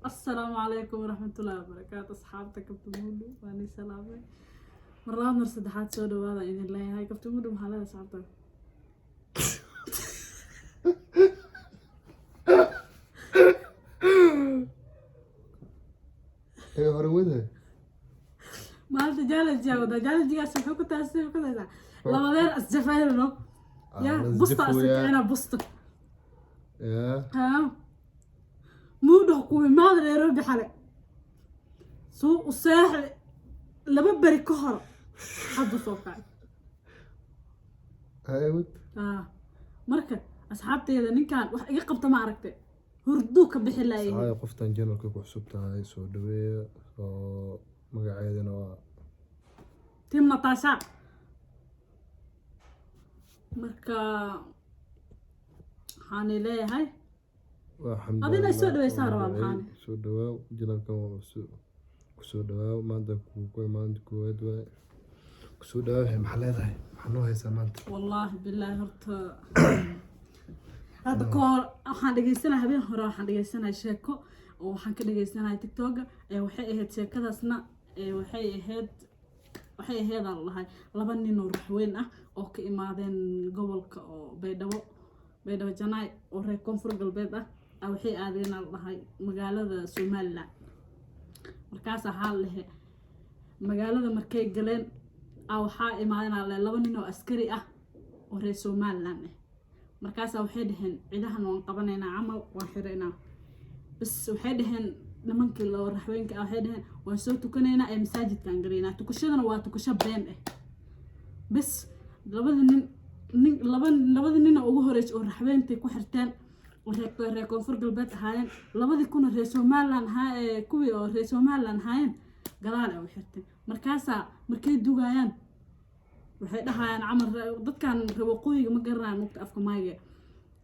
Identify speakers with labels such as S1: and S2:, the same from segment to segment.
S1: Asalaamu calaykum waraxmatullaahi wabarakaatu. Asxaabta Kabtamuudhu, waan ii salaamay mar labaad, mar saddexaad. Soo dhawaada idin leeyahay. Kabtamuudhu, maxaa leedahay asxaabta?
S2: Ee hore wadahay.
S1: Maanta challenge yaa wadaa. Challenge-gaas wuxuu ku taasay ku taasa labadeen asjafaynano ya busta asakicina busta.
S2: Yaa.
S1: Haa, muudho ku imaada Nairobi xale suu u seexi 2 beri ka hor, haddu soo kacay.
S2: Haye, wad.
S1: Aa, marka asxaabteyda, ninkan wax iga qabta ma aragte, hurduu ka bixi laayahay.
S2: Saxaaya, qoftan channelka ku cusub tahay soo dhaweeya, oo magaceedana waa
S1: Team Natasha. Marka waxaan leeyahay
S2: waa Xamdi.
S1: Adina soo dhaweysaa rabaa, maxaan?
S2: Soo dhawaaw channelkan, waa cusub, kusoo dhawaaw. Maanta ku maanta koowaad waay, kusoo dhawaaw. Maxaa leedahay? Maxaa noo haysaa maanta?
S1: Wallaahi bilaahi, horta hadda ka hor waxaan dhegeysanaya, habeen hore waxaan dhegeysanaya sheeko oo waxaan ka dhegeysanaya TikToka. Ee waxay ahayd sheekadaasna, ee waxay ahayd aan lahay laba nin oo ruxweyn ah oo ka imaadeen gobolka oo Baydhabo, Baydhabo Janaay, oo reer Koonfur Galbeed ah. Waxay aadeen aan lahay magaalada Somaliland. Markaas waxaa la lehe magaalada markay galeen waxaa imaadeen aan lehe laba nin oo askari ah oo reer Somaliland ah. Markaasaa waxay dhaheen, ciidahan waan qabanaynaa camal, waan xiraynaa bas. Waxay dhaheen nimankii loo raxweynka ah, waxay dhaheen waan soo tukanaynaa ee masaajidkaan galaynaa. Tukashadana waa tukasho been ah. Bas labada nin nin laba labada nin oo ugu horeysa oo raxweyntay ku xirteen oo reer Koonfur Galbeed ahaayeen, labadii kuna reer Somaliland ahaa, ee kuwii oo reer Somaliland ahaayeen gadaal ay u xirteen. Markaasaa markay dugaayaan waxay dhahayaan camal dadkan reer waqooyiga ma garanayaan mugta afka maayga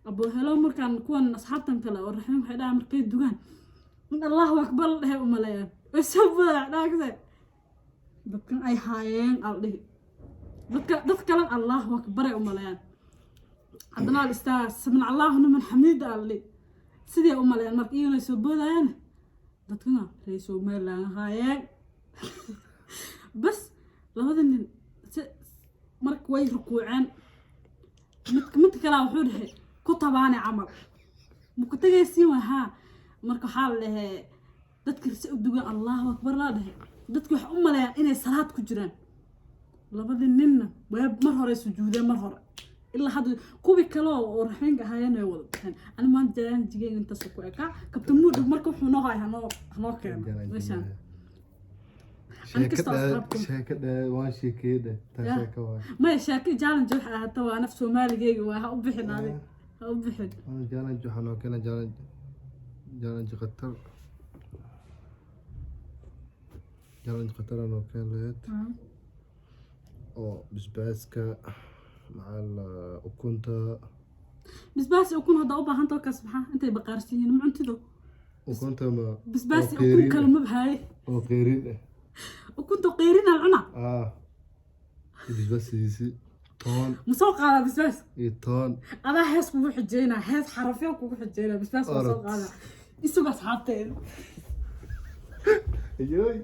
S1: abuhelo. Markaan kuwan asxaabtan kale oo raxmin waxay dhahaan markay dugaan in Allahu akbar la dhehe umaleeyaan, way soo badaan dhaagse dadkan ay haayeen al dhihi dadka dad kalen Allahu akbar ay umaleeyaan. Haddana al istaa samic Allahu liman xamiida al dhihi sidii umaleeyaan. Marka iyagana ay soo boodayaan dadkana reer Somaliland ahaayeen. Bas labada nin si marka way rukuuceen, mid mid kalaa wuxuu dhahay ku tabaane camal maku tagaysiin waa haa. Marka waxaa la dhahee dadka si u dugan Allahu akbar laa dhahay, dadki waxay u maleeyaan inay salaad ku jiraan. Labadii ninna waa mar hore sujuudeen, mar hore ilaa hadda kuwii kale oo raxmeynka ahaayeen way wada baxeen. Ani maanta challenge-geyga intaas ku ekaa. Kabta Muudhig marka wuxuu noo hay hanoo keeno meeshaan. Ani kastoo
S2: Sheeko dhe, waan sheekeeye dhe taa.
S1: Ya.
S2: Sheeko waay.
S1: Maya, sheeko challenge waxa ahaata waa naf Soomaaligeyga waa ha u bixin, adig ha u bixin.
S2: Challenge waxaa noo keena challenge khatar, challenge khatar aa noo keen lahayd oo basbaaska macal ukunta.
S1: Basbaas iyo ukun haddaa u baahanta halkaas, maxaa intay baqaarsan yihiin ma cuntido?
S2: Ukunta ma
S1: Basbaas
S2: oo
S1: iyo ukun
S2: qeyriin
S1: kale
S2: ah.
S1: Ma bahaaye.
S2: Oo qeyriin ah.
S1: Ukunta qeyrin al cuna.
S2: Ah, iyo basbaas sidiisi, toon.
S1: Ma soo qaadaa basbaas?
S2: Iyo toon.
S1: Adaa hees kugu xijeynaa, hees xarafyo kugu xijeynaa. Basbaas waa soo
S2: Orod.
S1: qaadaa, isuga asxaabteeda.
S2: Ayoy.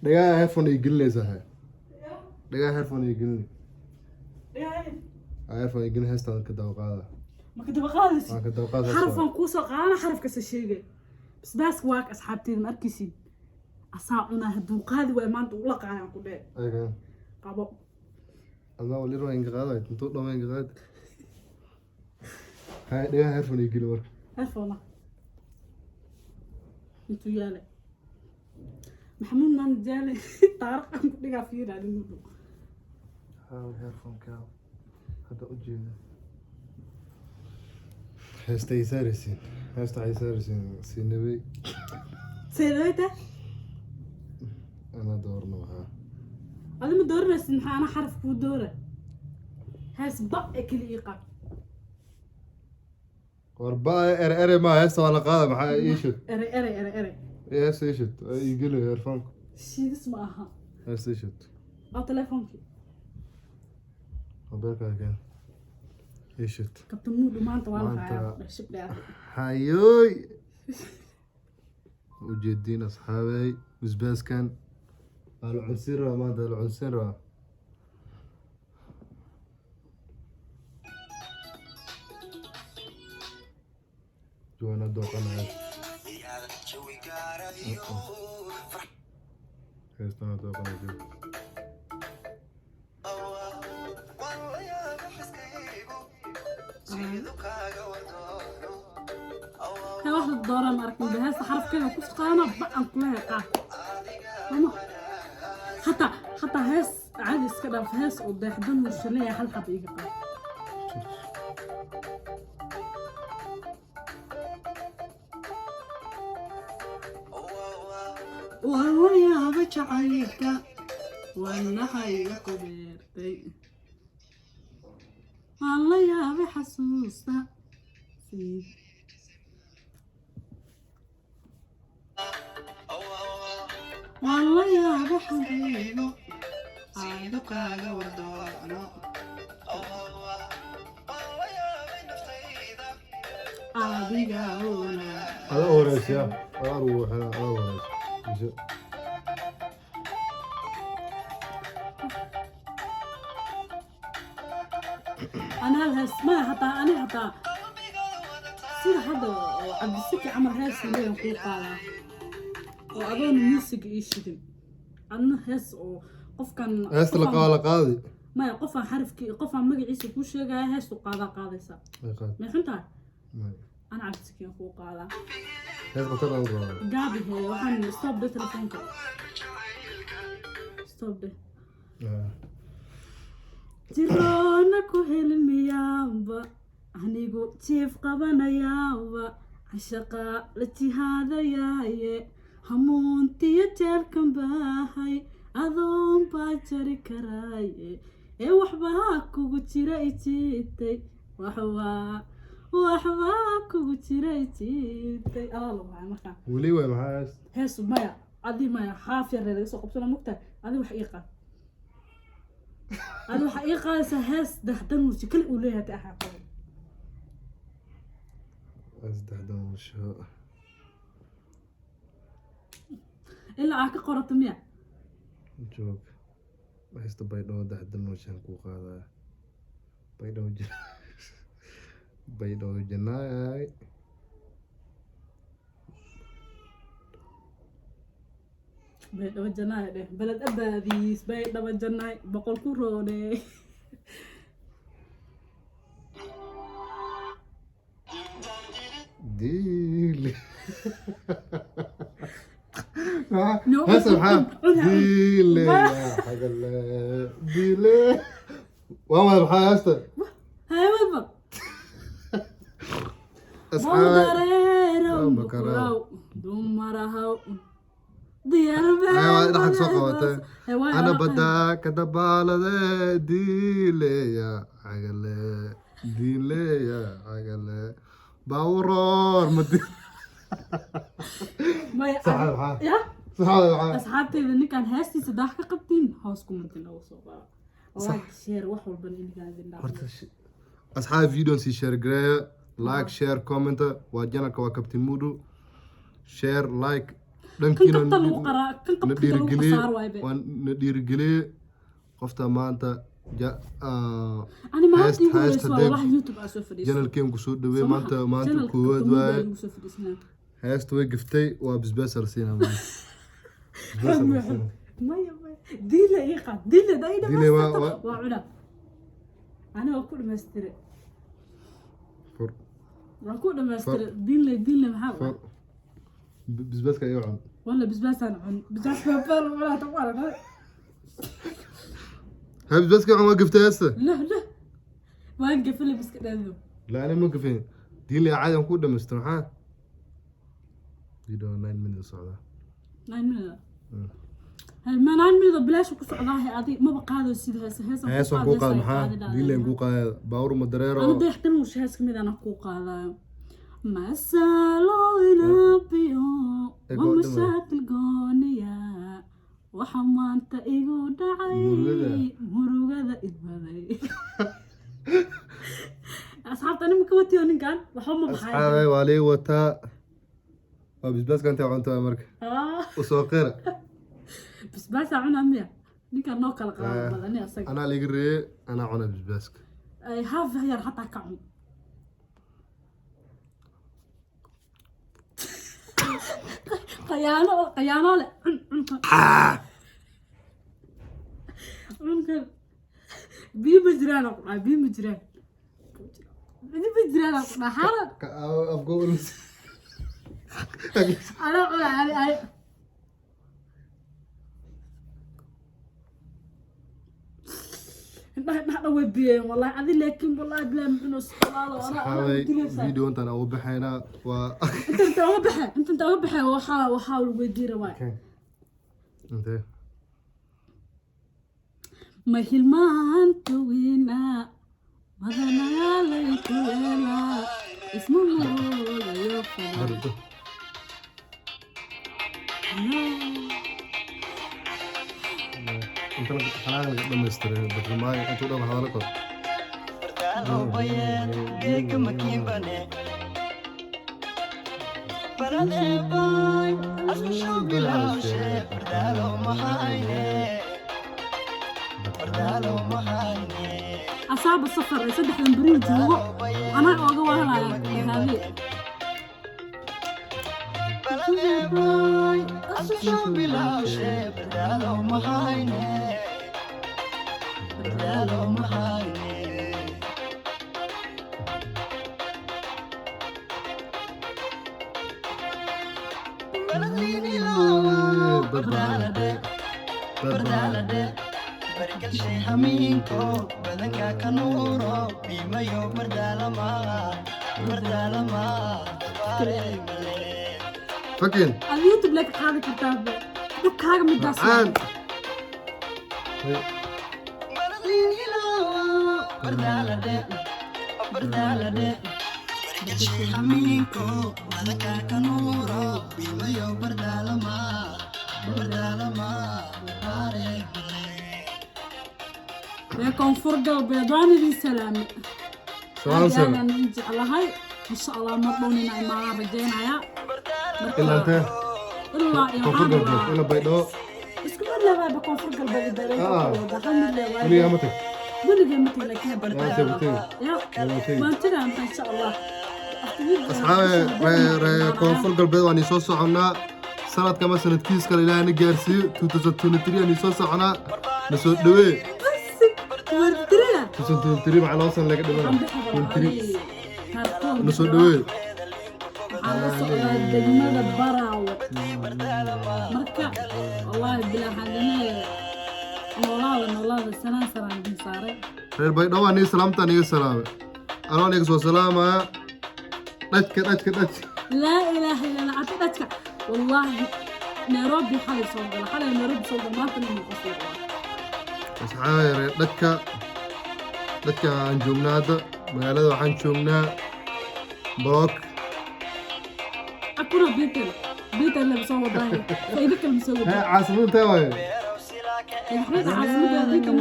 S2: Dhagaha headphone ay gelinaysaa he, dhagaha headphone ay gelin, headphone ay gelin, heestaan ka daba qaada.
S1: Ma ka daba qaadaysid?
S2: Waan ka daba qaada.
S1: Xarafaan kuu soo qaadana, xarafkasa sheegay. Basbaaska waa asxaabteeda, ma arkaysid? Asaa cunaa hadduu qaadi waay maanta ula qaadaan ku dhee.
S2: Ayaga.
S1: Qabo.
S2: Adaa walir waa inga qaaday, intuu dhama inga qaad. Hay, dhagaha headphone ay gelin marka.
S1: Headphone intuu yaale Maxamuud maan jaale taariikhan ku dhigaa fiira dhow.
S2: Haa, headphone-ka hadda u jeeda. Heesta ay saaraysiin, heesta ay saaraysiin siinabay.
S1: Seedayta.
S2: Anaa doorno waxaa.
S1: Adi ma dooranaysid, maxaa ana xaraf kuu doora? Hees ba ee keli ii qaad.
S2: War ba ere ere ma heesta waa la qaada, maxaa ii shid?
S1: Ere ere ere ere.
S2: Heesta ii shid, ii geli headphone.
S1: Shiidis ma aha.
S2: Heesta ii shid.
S1: Oo telefoonkii.
S2: Mobilkaaga keen. Ii shit.
S1: Kabtan Muudu maanta waa la
S2: Maanta-
S1: hayaa shib dheer.
S2: Hayoy, ujeediin asxaabey, basbaaskan waa la cunsiin rabaa maanta, waa la cunsiin rabaa. Juwana dooqanaya, heestana dooqanaya joog.
S1: Hee, wax la dooran arkin ba, heesta xarafkeeda ku qaana ba-an kula heeqaa ama hataa hees caadi iska dhaaf, hees oo deexdan mushaleeya hal xab iga qaad. Waan la yaaba jacaylka wadnahayga ku beertay, waan la yaabay xasuusta sii. Waan la yaabay xabiibo
S3: Sidukaaga wardoono.
S1: Adiga una.
S2: Adaa horeysa, adaa ugu waxaa adaa horeysa mise?
S1: Ana hal hees maya, hataa ani hataa sida hadda oo Cabdisiki camal hees leeyan kuu qaadaa oo adoona muusiga ii shidin, adna hees oo qofkan
S2: Heesta la qaada, la qaadi.
S1: Maya, qofaan xarifkii, qofaan magaciisa kuu sheegaya, heestu qaadaa qaadaysaa.
S2: Ay, qaad.
S1: May xun tahay?
S2: May.
S1: Ana Cabdisiki aan kuu qaadaa.
S2: Hees qatar aan qaada.
S1: Gaabi hee, waxaan stop dhe telefoonka, stop dhe.
S2: Ah.
S1: Jiroona ku helin miyaanba anigu jiif qabanayaaba, cashaqa la jihaadayaaye, hamuuntiyo jeelkan baahay adoon baa jari karaaye, ee waxbaa kugu jira ijiitay, waxbaa kugu jira ijiitay, adaa lagu haya markaa.
S2: Weli waay, maxaa hees?
S1: Heesu maya, adi maya, xaaf yar laga soo qabsana mugtahay. Adi wax ii qaad, adi waxaa ii qaadaysaa hees daxdan muusi kali uu leeyahay ta axaa qabo.
S2: Saddexdan washo.
S1: Ilaa aa ka qorato miya?
S2: Joog, heesta Baydhabo daxdan washaan kuu qaadaya. Baydhabo Baydhabo janaay.
S1: Baydhabo janaay dheh, beled abaadiis, Baydhabo janaay boqol ku roone.
S2: Diili.
S1: No,
S2: heesta maxaa?
S1: cun, cun.
S2: Diile yaa xagale diile, waa wada maxaa heesta?
S1: Haywaba.
S2: Asxaab
S1: dareerow.
S2: Oh, makaraw.
S1: Mukuraw dumarahaw diyaar.
S2: Ay, waa dhaxal soo qabatay. Ana badaa ka dabaalade, diile yaa cagale, diile yaa cagale, baawuroor ma di.
S1: Maya.
S2: Saxaab maxaa?
S1: Ya.
S2: Saxaab maxaa?
S1: Asxaabteyda, ninkaan heestiisa daah ka qabtiin hoos kumantin ugu soo qaba, like, share, wax walba ninkaan idin dhaafo.
S2: Horta asxaab, videon sii share gareeya, like, share, comment. Waa channelka, waa Captain Mudu. Share, like.
S1: Kan
S2: Dhankiina
S1: qabta lagu qaraa, kan
S2: na
S1: qabta lagu
S2: dhiirigeliye.
S1: qasaar waay be.
S2: Waa na dhiirigeliye qofta maanta
S1: Ani maanta
S2: heest
S1: igu
S2: heesta
S1: horeyso waa
S2: deeg
S1: wallahi YouTube aa soo fadhiiso.
S2: channelkeen kusoo dhaweey.
S1: Soo maha?
S2: Maanta
S1: Channelka
S2: koowaad
S1: Kabtan Mudu
S2: waaye.
S1: aa igu soo fadhiisanaa.
S2: Heesta way giftay, waa bisbaas la siinaa maanta. Bisbaas la siinaa.
S1: Maya, maya, diila ii qaad, diila da ii
S2: Diile waa-
S1: dhamaystirta. Waa cuna, ani waa ku dhamaystire.
S2: Fur.
S1: Waa ku dhamaystire diinle, diinle maxaa?
S2: Fur bisbaaska iyo cun.
S1: Wala bisbaasaan cun, bisbaas baabaan cunaa ta ku aragay.
S2: Ha, bisbaaska cun, waa giftay heesta.
S1: Lah lah, waan gafale biska dhaado.
S2: La, ani ma gafin, diinle caadi aan ku dhamaystiro. Maxaa video 9 minutes socdaa?
S1: 9 minute. Ma 9 minute oo bilaash ku socdaa? He, adi maba qaado sida heesa heesa.
S2: Hees waan kuu qaad, maxaa diinle kuu qaada, baawur ma dareero.
S1: Ana dayaxtan uu hees kamid ana kuu qaadayo masalo inabiyo.
S2: Ee,
S1: waa
S2: go'dama.
S1: Mashaakil gooniya waxa maanta igu dhacay.
S2: Murugada.
S1: Murugada idbaday. Ninkan waxba ma baxayo.
S2: Asxaabay, waa lii wataa, waa bisbaaska intay cuntaa marka.
S1: Ah,
S2: usoo qira.
S1: Basbaasaa cunaa miya? Ninkan noo kala qaado badani asaga.
S2: Anaa liga reeyey, anaa cuna bisbaaska.
S1: Ay, haaf yar xataa ka cun. Qayaano qayaano le, cun cunka cunka. Biyo ma jiraan aan ku dhahay, biyo ma jiraan, biyo ma jiraan aan ku dhahay xaalan.
S2: Afka ulus.
S1: Anaa cuna ani ay. Indhaha indhaha dhan way biyeen wallahi adi, laakiin wallahi bilaa muxuu walaalo anaa anaa
S2: Asxaabay,
S1: dilaysaa.
S2: Video intaan ugu baxaynaa waa
S1: Inta uga baxay, inta uga baxay, waxaa lagu weydiin rabaa.
S2: Intee?
S1: Ma hilmaanta weynaa badanaa layku weelaa isma moodayo fadan.
S2: Bardo. Inta xalaal laga dhamaystiray badramaayo intuu dhan hadalo kor.
S3: Bardaaloobaye geeka makiinbane baradeebay asku showbilawshe bardaalo mahayne bardaalo mahayne.
S1: Asaaba safar ee saddexdan berihi joogo anaa ooga wahalaya haadee.
S3: Baradeebay asku showbilawshe bardaalo mahayne bardaalo mahayne.
S2: Barbaalade, barbaalade.
S3: Bargalshay hamiinko badanka ka nuuro biimayo bardaalama bardaalama bareymale.
S2: Fakin.
S1: Ad YouTube lee ka qaadi kartaa be dhibkaaga midaas.
S2: Macaan.
S3: Bardaalade bardaalade bargalshay hamiinko badanka ka nuuro biimayo bardaalama bardaalama bareymale.
S1: Ree Koonfur Galbeed waan idin salaame.
S2: Salaam.
S1: Aad
S2: Salaam.
S1: aan idin jeclahay. Insha Allah mar dhow inaan imaadaan rajaynayaa.
S2: Ilaa intee?
S1: Ilaa iyo
S2: Koonfur
S1: waxaan
S2: Galbeed
S1: rabaa
S2: ilaa Baydhabo.
S1: Isku mid leewaayba Koonfur Galbeed iyo Baydhabo.
S2: Ah.
S1: Hal mid leewaay.
S2: Weligaa ma tag?
S1: Weligay ma tag, laakiin
S2: Waan tagi tagi.
S1: ya.
S2: Waan tagi.
S1: Waan tagaa inta insha Allah.
S2: Asxaabe, ree Koonfur Galbeed waan soo soconnaa sanadka ama sanadkiis kale Ilaahay na gaarsiiyo. 2023 aan soo soconaa, na soo dhawee.
S1: Wartirina.
S2: 2023 maxaa 2 sano laga dhimana? 23 na soo dhawee.
S1: Waxaan la socdaa degmada Baraawe. Marka wallaahi bilaa xalinee, noolaada noolaada, sanaan sanaan idin saaray.
S2: Reer Baydhabo aniga salaamtaan iga salaamay, anoo niga soo salaamaya dhajka dhajka dhajka.
S1: Laa ilaaha illa allah, cati dhajka. Wallaahi Nairobi xalay soo gala, xalay Nairobi soo gala, maanta nin qosol.
S2: Asxaabe, reer dhadka dhadka aan joognaa hadda magaalada waxaan joognaa block.
S1: Akuna biitel biitel la soo wadaa faa'iido kale ma soo wadaa.
S2: Caasimada intee waaye?
S1: Madaxweynaha caasimada biitel.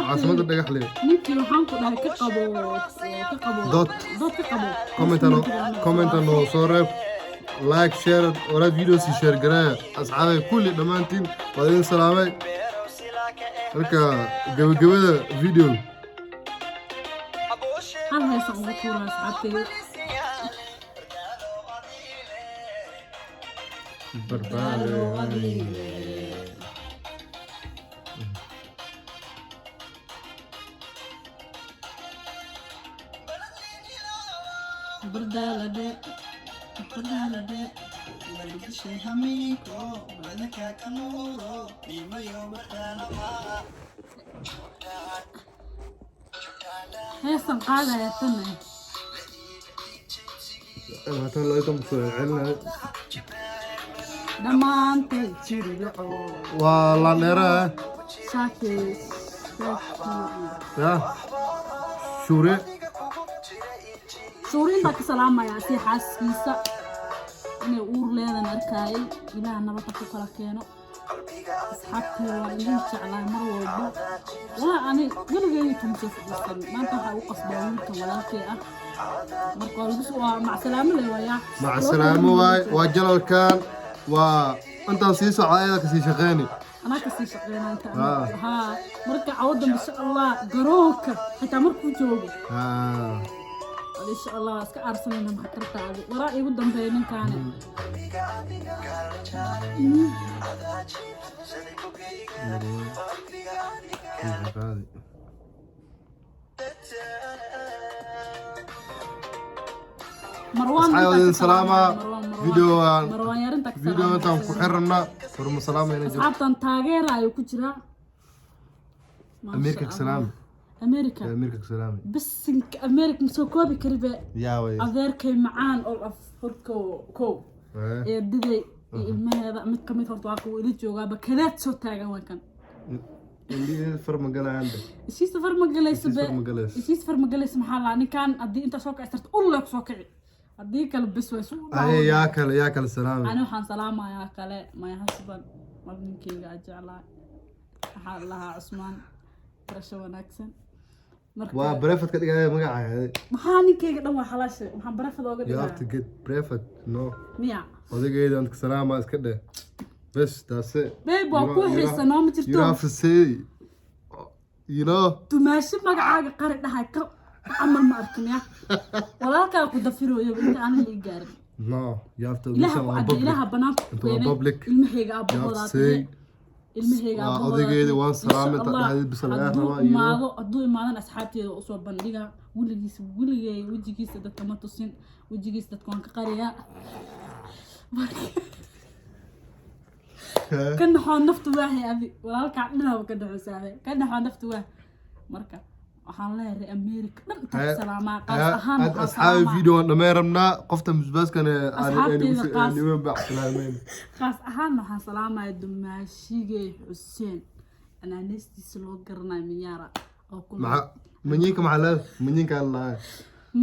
S2: Caasimada Dhagaxle.
S1: Ninkii waxaan ku dhahay ka qabo ka qabo.
S2: Dot.
S1: Dot ka qabo.
S2: Commentano commentano soo reeb, like, share, walaad video si share gareeya. Asxaabay kulli dhammaantiin waa idin salaamay. Marka gabagabada video.
S1: Hal heesa ugu tuuraa asxaabteyda.
S2: Barbaare.
S1: Bardaalade bardaalade.
S3: Bargalshay hamiinko badanka ka nuuro biimayo bardaalama.
S1: Heesan qaadaya tan.
S2: Haatan loo tan soo celinayo.
S1: Dhammaantay.
S2: Waa laandheeraha.
S1: Shaaki shaaki.
S2: Ya shuure.
S1: Shuuriin baa ka salaamayaa si xaaskiisa inay uur leedan arkaayay. Ilaah nabadda ku kala keeno. Asxaabtii waa idin jeclaa mar walba. Walaa ani weligay kama soo fadhiisan, maanta waxaa ugu qasbaa wiilka walaalkay ah. Marka waa lagu waa macsalaamo le waayaa.
S2: Maca salaamo waay, waa jalalkan, waa intaan sii socda ayadaa kasii shaqeyni.
S1: Anaa kasii shaqeynaa inta.
S2: Ah.
S1: Haa, marka cawadan insha Allah garoonka xitaa markuu joogo insha Allah waa iska aarsanayna. Maxaa kartaa adi waraa iigu dambeeya ninkaani. Marwaan.
S2: Asxaabi,
S1: intaa
S2: idin
S1: ka
S2: salaama.
S1: salaamaya, Marwaan, Marwaan.
S2: Videogan
S1: Marwaan yarinta ka
S2: video intaan ku
S1: salaamaya.
S2: xirana warma salaamayna jiro.
S1: Asxaabtan taageera ayuu ku jiraa. Maasha
S2: Ameerika ka
S1: Allah.
S2: salaami.
S1: America.
S2: Ameerika ka salaami.
S1: Bisinka, America ma soo koobi kari be.
S2: Yaa way.
S1: Adeerkay macaan oo af horko kow, eedaday iyo ilmaheeda mid kamid horta waa kuwa ila joogaaba kadaad soo taagan waa kan.
S2: Indhihi far ma galayaan de.
S1: Ishiisa far ma galayso.
S2: Ishiisa
S1: Be.
S2: far ma galayso.
S1: Ishiisa far ma galayso. Maxaa laa ninkan haddii intaa soo kici sarto ulle ku soo kici, haddii kale bes way suu.
S2: Aye, yaa kale salaami.
S1: Ani waxaan salaamayaa kale my husband, war ninkeyga aan jeclaa, waxaa lahaa Cusmaan, barasho wanaagsan. Marka
S2: Waa breakfast ka dhigaya magacaaga.
S1: Maxaa ninkeyga dhan waa xalaashe, waxaan barafada ooga
S2: You have to
S1: dhigaa.
S2: get breakfast, no?
S1: Miya?
S2: Odagayda aan ka salaama iska dheh bes, that's it.
S1: Babe, waa ku xiisa noo ma
S2: You
S1: jirto.
S2: have to say, you know.
S1: Dumaasho magacaaga qari dhahay ka camal ma arkin ya walaalkaa ku dafirooyo inta aanan ii gaarin.
S2: No, you have to
S1: Ilaha
S2: listen
S1: ku
S2: on
S1: cadde
S2: public.
S1: ilaha banaanka ku
S2: Inta waa
S1: keenay.
S2: public.
S1: Ilmahayga
S2: You have to
S1: aabahoodaa
S2: say
S1: ilmahayga
S2: waa
S1: aabahoodaa.
S2: odaygeeda waan salaamay,
S1: Insha
S2: inta
S1: Allah,
S2: dhexdeed bisa lagaa
S1: hadduu
S2: rabaa, you know.
S1: imaado, hadduu imaadana asxaabteeda usoo bandhiga weligiis, weligay wejigiisa dadka ma tusin, wejigiisa dadka waan ka qariyaa. Ka naxoo naftu waahay adi walaalkaa dhinaaba ka dhaxoosaaday, ka naxoo naftu waah. Marka waxaan leeyahay America dhan inta ku salaamaa, qaas ahaan
S2: Had
S1: waxaan
S2: asxaabi
S1: salaamaa
S2: video waan dhammayn rabnaa, qofta musbaaskana
S1: Asxaabteyda
S2: niman bacsalaameyn.
S1: Qaas ahaan waxaan salaamaya dumaashigay Xuseen, anaaneystiisa loo garanayo Minyaara oo ku nool.
S2: Maxa manyinka, maxaa leedahay manyinka lahaa?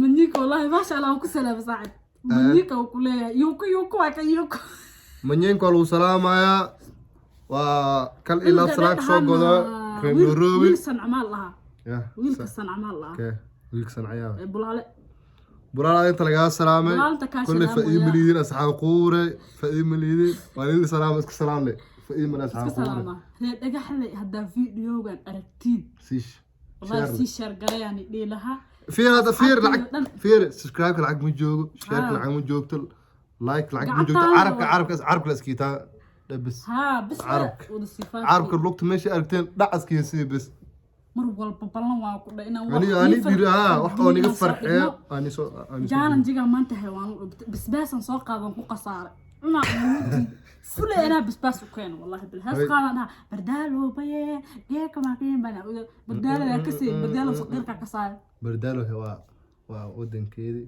S1: Manyinka wallahi maasha Allah waan ku salaama saaxib. Manyinka uu ku leeyahay yuuku yuuku waa ka yuuku.
S2: Manyinka waa lagu salaamayaa, waa kal ilaa salaag soo godo reer Nairobi.
S1: Wiil sancmaal lahaa.
S2: Ya.
S1: Wiilka sancmaal lahaa.
S2: Okay, wiilka sancayaa.
S1: Ee Bulaale.
S2: Bulaal inta lagaa salaamay.
S1: Bulaalinta kaa
S2: kulli
S1: salaamaya.
S2: faa'iido maliidin asxaab quure, faa'iido maliidin, waa nin salaam iska salaam le, faa'iido mali
S1: Iska
S2: asxaab quure.
S1: salaama reer Dhagaxle haddaa videogan aragtiin.
S2: Siish.
S1: Wallahi
S2: Share.
S1: sii share garayaan dhihi lahaa.
S2: Fiir hadda, fiir
S1: Asxaabteyda
S2: lacag
S1: dhan.
S2: Fiir subscribe lacag ma joogo, share lacag ma joogto, like lacag ma joogto.
S1: Gacantaada
S2: Carabka carabka carabka la iskiitaa bas.
S1: Haa bis.
S2: Carabka.
S1: Wada sifaat.
S2: Carabka lugta meesha aragteen dhacaskiisa bas.
S1: Mar walba ballan waa ku dha inaan
S2: ani
S1: wax
S2: ani
S1: ii
S2: diri wax oo niga
S1: inaan soo
S2: farxeeyo
S1: dhigno.
S2: Ani soo ani soo
S1: Jaalanjiga maanta haywaan basbaasan soo qaadan ku khasaaray cunaa ugu diid fule anaa basbaas u keeno wallahi bilhaas qaadan dhaha bardaalo baye geeka maaqiin bana bardaaladaa kasii bardaalo faqiirka ka saaya.
S2: Bardaalo waa wadankeedii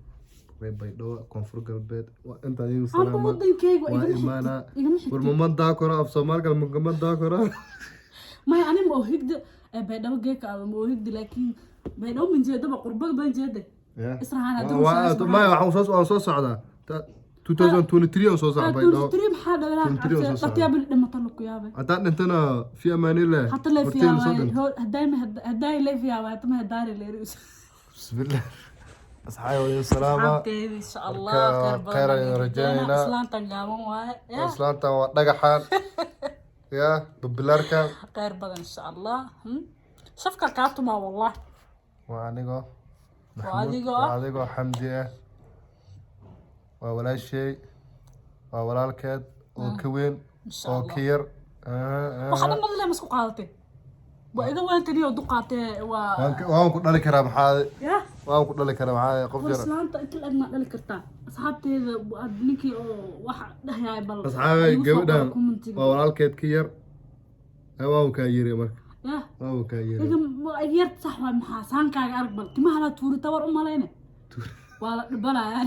S2: reer Baydhabo, Koonfur Galbeed, waa intaan idin
S1: Amba
S2: salaama.
S1: Wadankeyga
S2: waa
S1: igama xigtid.
S2: Imaanaa.
S1: Igama
S2: war
S1: xigtid.
S2: mamandaa koro af Soomaali kale koro.
S1: Maya, ani ma ohigda Baydhabo geeka ma ohigda, laakiin Baydhabo manjeedaba qurbada banjeeda Israhan haddii
S2: maya, waxaan soo waan soo socdaa 2023 aan soo socdaa Baydhabo.
S1: Three maxaa dhalaa?
S2: 23 oo soo socda.
S1: Qatiyaa bil dhimata lagu yaabay.
S2: Haddaan dhintana fi amaanillah.
S1: Hata leef
S2: Horteyda soo
S1: yaabay
S2: dhinto.
S1: Hadday leef yaabay hatama hadaari leeri.
S2: Bismillah, asxaabi wadin salaama.
S1: Asxaabteeda insha Allah
S2: Marka,
S1: khayr badan
S2: khayr
S1: aan
S2: ayaan
S1: idin
S2: rajaynaynaa.
S1: Islaantan gaaban waaye ya.
S2: Islaantan waa dhagaxan ya babilaarkan.
S1: Khayr badan insha Allah. Shafka kaatuma wallah.
S2: Waa anigoo
S1: Waa
S2: Maxamuud,
S1: adigoo
S2: waa
S1: ah.
S2: adigoo Xamdi ah, waa walaashay, waa walaalkeed oo ka weyn
S1: Insha
S2: oo
S1: Allah.
S2: ka yar.
S1: Waxa dhan madle ma isku qaadatay, waa iga weyn taliyo duqaatee waa.
S2: Waan ku dhali karaa maxaa
S1: Ya.
S2: Waan ku dhali karaa maxaa qof
S1: War
S2: yar.
S1: Islaanta inta la eg maa dhali kartaa? Asxaabteeda ninkii oo wax dhahayaay bal
S2: Asxaabay
S1: igu soo qora
S2: gabadhan
S1: commentiga.
S2: Waa walaalkeed ka yar. Waan kaa yiri marka.
S1: Ya.
S2: Waan kaa yiri.
S1: Iga ma yar sax waay, maxaa saankaaga arag bal timaha la tuuri tawar u malayne waa la dhibanayaa.